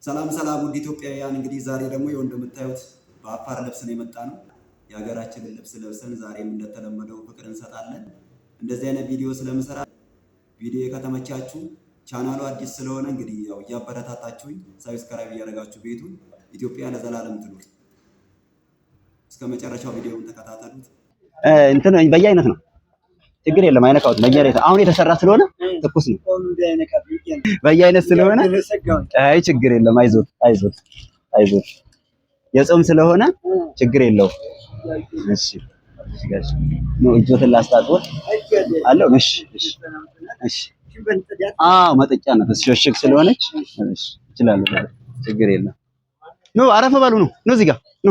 ሰላም ሰላም፣ ውድ ኢትዮጵያውያን፣ እንግዲህ ዛሬ ደግሞ ይኸው እንደምታዩት በአፋር ልብስ ነው የመጣነው። የሀገራችንን ልብስ ለብሰን ዛሬም እንደተለመደው ፍቅር እንሰጣለን። እንደዚህ አይነት ቪዲዮ ስለምሰራ ቪዲዮ ከተመቻችሁ ቻናሉ አዲስ ስለሆነ እንግዲህ ያው እያበረታታችሁኝ subscribe እያደረጋችሁ ቤቱን ኢትዮጵያ ለዘላለም ትኑር። እስከ መጨረሻው ቪዲዮውን ተከታተሉት። እንትን በየአይነት ነው፣ ችግር የለም። አይነካውት በየአይነት አሁን የተሰራ ስለሆነ ትኩስ ነው። በየአይነት ስለሆነ አይ ችግር የለም። አይዞት አይዞት አይዞት፣ የጾም ስለሆነ ችግር የለውም። እሺ እሺ፣ ጋሽ ነው እጆትን ላስታጥቦት አለው። እሺ እሺ እሺ። አዎ መጠጫ ነው፣ ሽሽግ ስለሆነች እሺ፣ እችላለሁ። ችግር የለም። ኑ አረፈ በሉ። ኑ ኑ፣ እዚህ ጋር ኑ።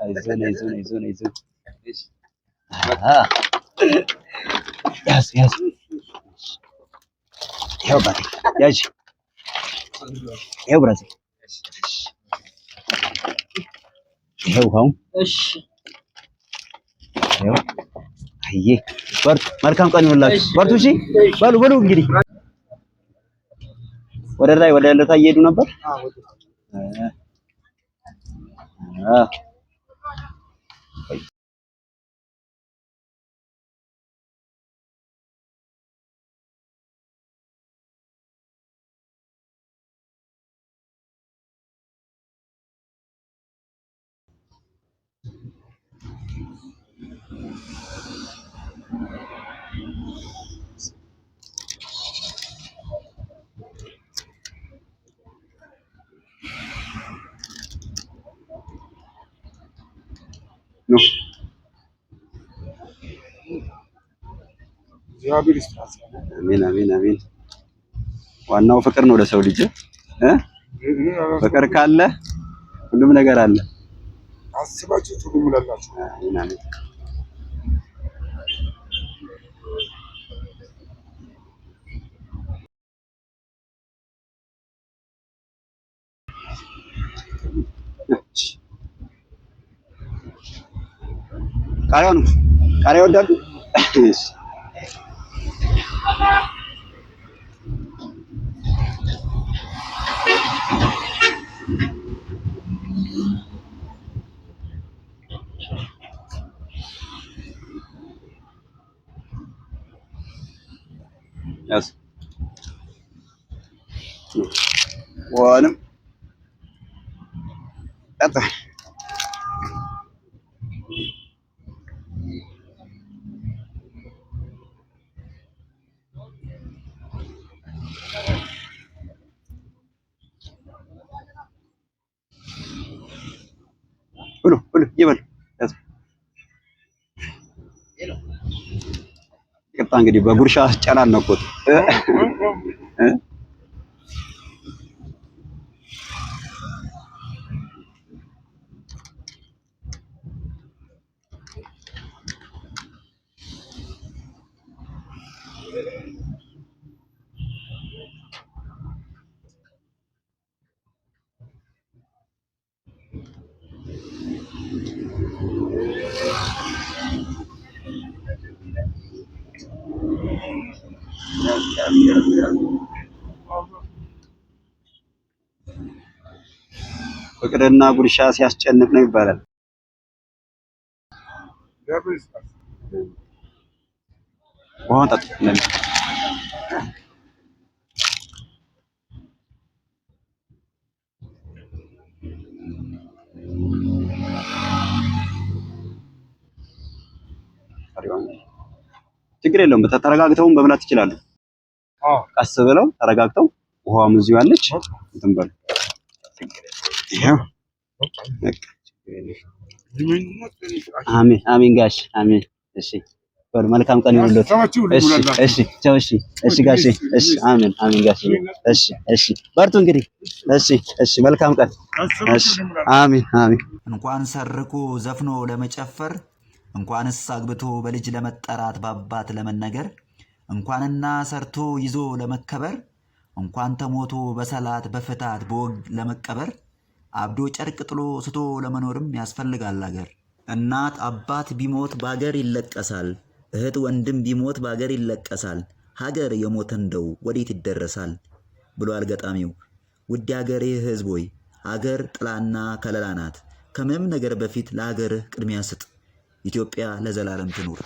አይዞን አይዞን አይዞን አይዞን። ያዝ ያዝ። ይኸው አባቴ ያዥ። ይኸው brother፣ ይኸው ውሃው። ይኸው አዬ። በርቱ። መልካም ቀን ይሁንላችሁ። በርቱ። እሺ በሉ በሉ። እንግዲህ ወደ ላይ ወደ ለታ እየሄዱ ነበር። ነው። አሜን አሜን አሜን። ዋናው ፍቅር ነው ለሰው ልጅ እ ፍቅር ካለ ሁሉም ነገር አለ። አስባችሁ ትሉምላላችሁ። አሜን አሜን። ቃሪያውን ቃሪያ ይወዳሉ? እሺ ያዝ። ውሃንም ጠጣ። ብሉ ብሉ ይበሉ። ያዝ። ይቅርታ እንግዲህ በጉርሻ አስጨናነኩት። እ ፍቅርና ጉርሻ ሲያስጨንቅ ነው ይባላል። ውሃውን ጠጡ። ችግር የለውም። ተረጋግተውም መብላት ይችላሉ። ቀስ ብለው ተረጋግተው፣ ውሃውም እዚሁ አለች። እንትን በሉ። ይኸው በቃ ችግር የለውም። አሜን አሜን ጋሽ አሜን። እሺ በሉ መልካም ቀን ይሁንልዎት። እሺ እሺ ቻው። እሺ እሺ ጋሽ እሺ አሜን አሜን ጋሽ እሺ እሺ በርቱ እንግዲህ። እሺ እሺ መልካም ቀን። እሺ አሜን አሜን። እንኳን ሰርቆ ዘፍኖ ለመጨፈር፣ እንኳንስ አግብቶ በልጅ ለመጠራት በአባት ለመነገር፣ እንኳንና ሰርቶ ይዞ ለመከበር፣ እንኳን ተሞቶ በሰላት በፍታት በወግ ለመቀበር፣ አብዶ ጨርቅ ጥሎ ስቶ ለመኖርም ያስፈልጋል አገር። እናት አባት ቢሞት በአገር ይለቀሳል። እህት ወንድም ቢሞት በአገር ይለቀሳል፣ ሀገር የሞተ እንደው ወዴት ይደረሳል ብሏል ገጣሚው። ውድ የአገሬ ሕዝብ ሆይ፣ አገር ጥላና ከለላ ናት። ከምንም ነገር በፊት ለሀገርህ ቅድሚያ ስጥ። ኢትዮጵያ ለዘላለም ትኑር።